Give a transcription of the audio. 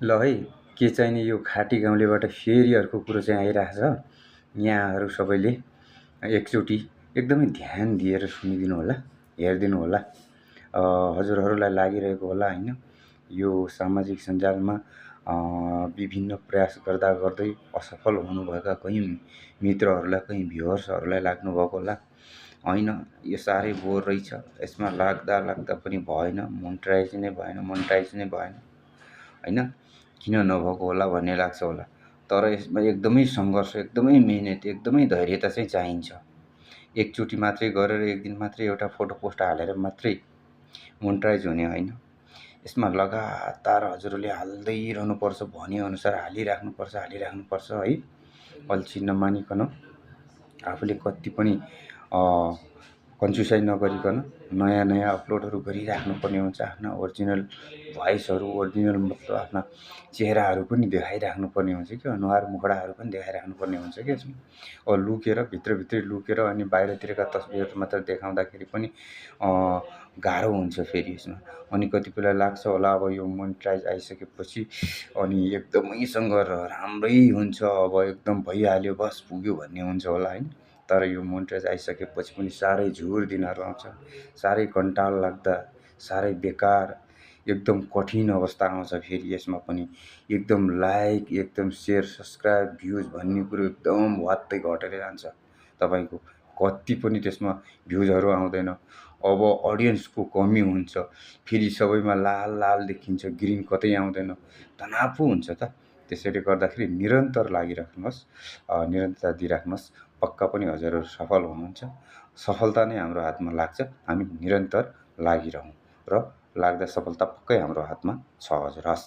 ल है, के चाहिने यो खाटी गाउँलेबाट फेरि अर्को कुरो चाहिँ आइरहेछ। यहाँहरू सबैले एकचोटि एकदमै ध्यान दिएर सुनिदिनु होला, हेरिदिनु होला। हजुरहरूलाई लागिरहेको होला होइन, यो सामाजिक सञ्जालमा विभिन्न प्रयास गर्दा गर्दै असफल हुनुभएका कहीँ मित्रहरूलाई, कहीँ भ्युवर्सहरूलाई लाग्नुभएको होला। होइन, यो साह्रै बोर रहेछ, यसमा लाग्दा पनि भएन, मोनिटाइज नै भएन होइन, किन नभएको होला भन्ने लाग्छ होला। तर यसमा एकदमै सङ्घर्ष, एकदमै मिहिनेत, एकदमै धैर्यता चाहिँ चाहिन्छ। एकचोटि मात्रै गरेर एक दिन मात्रै एउटा फोटो पोस्ट हालेर मात्रै मोनिटाइज हुने होइन। यसमा लगातार हजुरहरूले हाल्दै रहनुपर्छ, भनेअनुसार हालिराख्नुपर्छ है। अल्छी नमानिकन आफूले कति पनि कन्जुसाइ नगरिकन नयाँ अपलोडहरू गरिराख्नुपर्ने हुन्छ। आफ्ना ओरिजिनल भोइसहरू, ओरिजिनल मतलब आफ्ना चेहराहरू पनि देखाइराख्नुपर्ने हुन्छ कि, अनुहार मुखडाहरू पनि देखाइराख्नुपर्ने हुन्छ कि यसमा। लुकेर भित्रभित्रै लुकेर अनि बाहिरतिरका तस्बिरहरू मात्र देखाउँदाखेरि पनि गाह्रो हुन्छ फेरि यसमा। अनि कतिपयलाई लाग्छ होला अब यो मोनिटाइज आइसकेपछि अनि एकदमैसँग राम्रै हुन्छ, अब एकदम भइहाल्यो, बस पुग्यो भन्ने हुन्छ होला होइन। तर यो मोनिटाइज आइसकेपछि पनि साह्रै झुर दिनहरू आउँछ, साह्रै कन्टाल लाग्दा, साह्रै बेकार, एकदम कठिन अवस्था आउँछ फेरि यसमा पनि। एकदम लाइक, एकदम सेयर, सब्सक्राइब, भ्युज भन्ने कुरो एकदम वात्तै घटेर जान्छ। तपाईँको कति पनि त्यसमा भ्युजहरू आउँदैन। अब अडियन्सको कमी हुन्छ, फेरि सबैमा लाल देखिन्छ, ग्रिन कतै आउँदैन, तनाव पो हुन्छ त। त्यसैले गर्दाखेरि निरन्तर लागिराख्नुहोस्, निरन्तरता दिइराख्नुहोस्। पक्का पनि हजुरहरू सफल हुनुहुन्छ। सफलता नै हाम्रो हातमा लाग्छ, हामी निरन्तर लागिरहौँ र लाग्दा सफलता पक्कै हाम्रो हातमा छ हजुर। हस्।